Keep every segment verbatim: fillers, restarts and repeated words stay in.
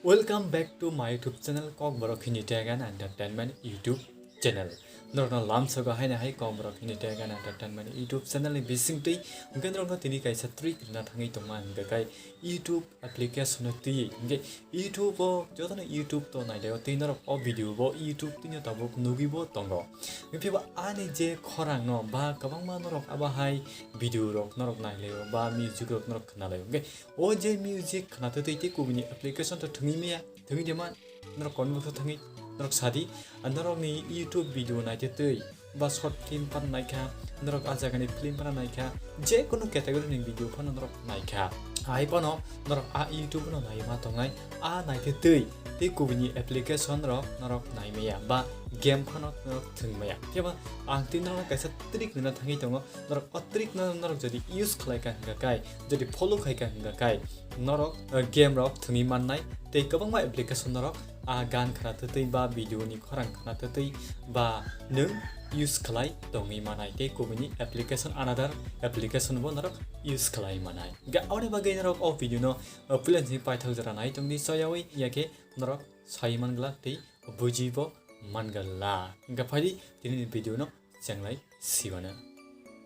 Welcome back to my YouTube channel, Kokborok Hindi Tech and Entertainment YouTube channel. Norokno lamsogo haino hai Kokborok Hindi Tech and Entertainment YouTube channel ni bisingtwi hwnkhe norokno tini kaisa trick rwna thangwi tongma hwnkhe kai YouTube application no twi hwnkhe YouTube o jotono YouTube to nailai o tei norok o video bo YouTube twino tabuk nugwi bo tongo. Hwnkhe bo ani je khorang no ba kwbangma norok abo hai video rok norok nailai o ba music rok norok khwnalai o hwnkhe o je music khwna twi tei kubuni application to thwngwi maya, thwngwi de man, norok comment box o thangwi norok sadi, ah, norokni YouTube video naitwi twi ba short film phano naikha, norok ah jagani film phano naikha, je kunu category ni video phano norok naikha. Hai phano norok ah YouTube no nai ma tongnai, ah naitwi twi tei kubuni application rok norok nai maya ba game phano norok thwng maya. Phiya ba ang tei norok kaisa trick rwna thangwi tongo, norok o trick no norok jodi use khlai kha hwnkha kai, jodi follow khai kha hwnkha kai, norok, eh, game rok thwngwi mannai, tei kwbangma application norok a gan khna twtwi ba video ni khorang khna twtwi ba nwng use khlai tongwi manai, tei kubuni application, another application bo norok use khlai manai. Ga-, aboni bagwi norok o video no, eh, puila simi paithak jora nai tongdi, soyawi yakhe norok sai man glak tei buji bo man gala. Ga phaidi tini ni video no chenglai sibana.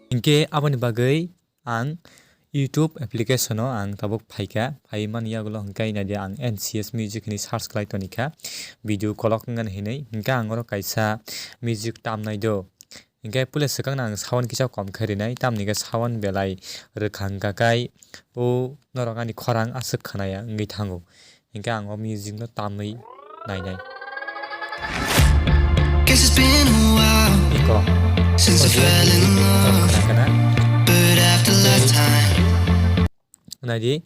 Hinkhe aboni bagwi ang YouTube application o ang tabuk phaikha, phai mani yagulo hwnkhe naidi ang N C S Music hinwi search khlai tonikha, video kolok wngmani hinwi. Hinkhe ang oro kaisa music tamnai do, hinkhe puila swkangno ang sound kisa kom khe rinai, tamni khe sound belai rwkha hwnkha kai o norok ani khorang aswk khnaya wngwi thango. Hinkhe ang o music no tamwi nainai. Guess it's been a while Iko. Since I fell in love, khna khna. But after lifetime. Naidi,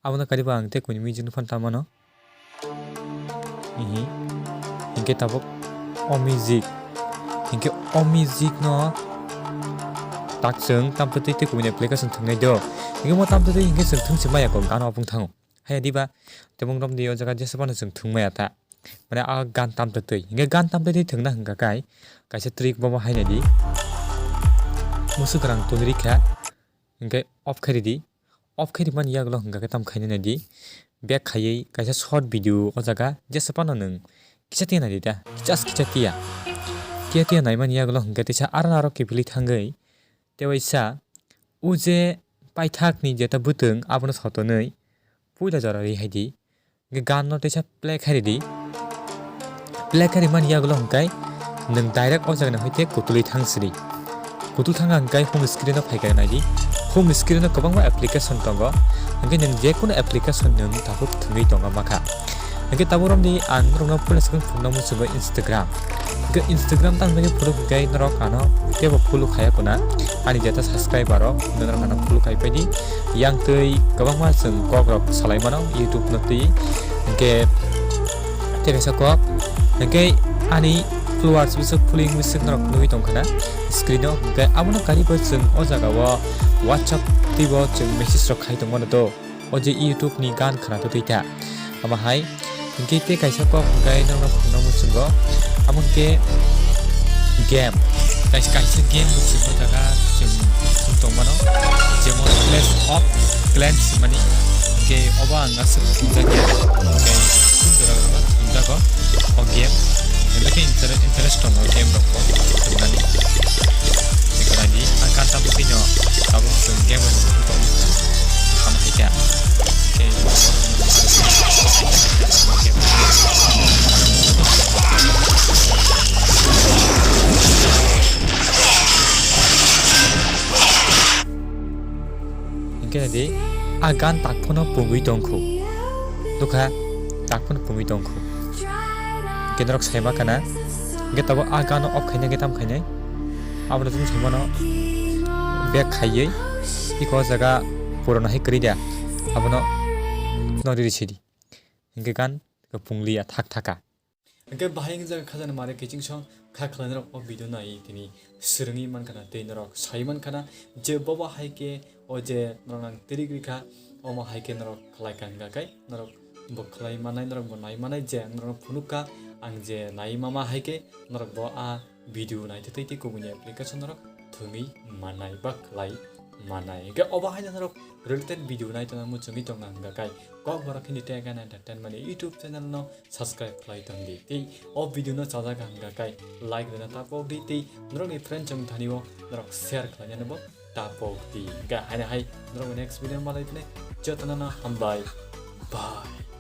abono kariba ang tei kuni music no phano tamano. Ihi. Hinkhe tabuk o music. Hinkhe o music no tak chwng tamtwi tei tei kuni application thwngnai do. Hinkhe mo tamtwi tei hinkhe chwng thwngsi maya kok gana opung thango. Haya diba, tebong romdi o jaga jesa phano chwng thwngmaya ta. Mane a gan tamtwi twi. Hinkhe gan tamtwi twi thwngna hwnkha kai, kaisa trick bobo hainai di. Musuk rang twi rikha. Hinkhe off khairi di. Off khairi mani yagulo hwnkha khe tam khainai di. Back khaiwi kaisa short video o jaga jesa phano nwng kisa tiya nai di ta. Kisa kisa tiya. Tiya tiya naimani yagulo hwnkha teisa aro aro kiphilwi thangwi. Tewaisa o je paithakni jeta bwtwng abono sotonwi puila jora ri hai di. Hwnkhe gan no teisa play khairi di. Play khairi mani yagulo hwnkhe nwng direct o jagani hoite kutulwi thang sidi. Kutul thang hwnkhe home screen o phaikha nai di. Home screen o kwbangma application tongo. Hwnkhe nwng je kunu application nwng tabuk thwngwi tongo makha. Hwnkhe tabuk romdi ang norokno puila swkang phunukna muchungo Instagram. Hwnkhe Instagram tamo hwnkhe phunuk hwnkhe norok ano teibo follow khaiya kuna. Ani jeta subscriber rok norok ano follow khai paidi. Yang twi kwbangma chwng kok rok salai mano YouTube no twi. Hwnkhe tei kaisa kok. Hwnkhe ani followers bwswk following bwswk norok nugwi tongkha na screen o. Hwnkhe abono karibo chwng o jaga o WhatsApp twibo chwng message rok khai tongmano do. O je YouTube ni gan khwna twtwi ta. Omo hai, hwnkhe tei kaisa kok hwnkhe norokno phunukna muchungo. Amo hwnkhe game. Kaisa, kaisa game muchungo jaga chwng, chwng tongmano. Jemon Clash of Clans hinmani. Hwnkhe obo ang aswk thumjakya. Hwnkhe chwng jora jora thumjago o game. Hwnkhe inter-, interest tongo game rokbo thumnani. Tei kwnaidi, ang gan tabuk tino tabuk chwng game rok tong tong tamo hai kha. Tei hwnkhe naidi, a gan tak phano pungwi tongkhu. Nukha, tak phano pungwi tongkhu. Hwnkhe norok saima khana. Hwnkhe tabuk a gano off khaina hwnkhe tamo khainai. Abono chwng saimano back khaiwi iko o jaga purana hai kwrwi da. Abono no riri sidi. Hwnkhe gan pungliya thak thaka. Hwnkhe bahai wng jaga khajana mare kiching song kha khlainai rok o video nai tini swrwngwi mankha na tei norok sai mankha na je bobo hai khe o je norok nang twirik rikha omo hai khe norok khlai kha hwnkha khe norok bo khlai manai, norok bo nai manai je ang norok phunuk kha, ang je nai mama hai khe norok bo a video nai tei tei kubuni application norok thwngwi manai ba khlai manai. Hingke obo haino norok related video nai tongna muchungwi tongna hingka kai kok borok hindi tega na entertainment ni YouTube channel no subscribe khlai tongdi. Tei o video no chajak hingka kai like rwna tapok di tei norok ni friend chong thani o norok share khlai nani bo tapok di. Hingka haino hai norok next video malai tene jotono no hambai. Bye.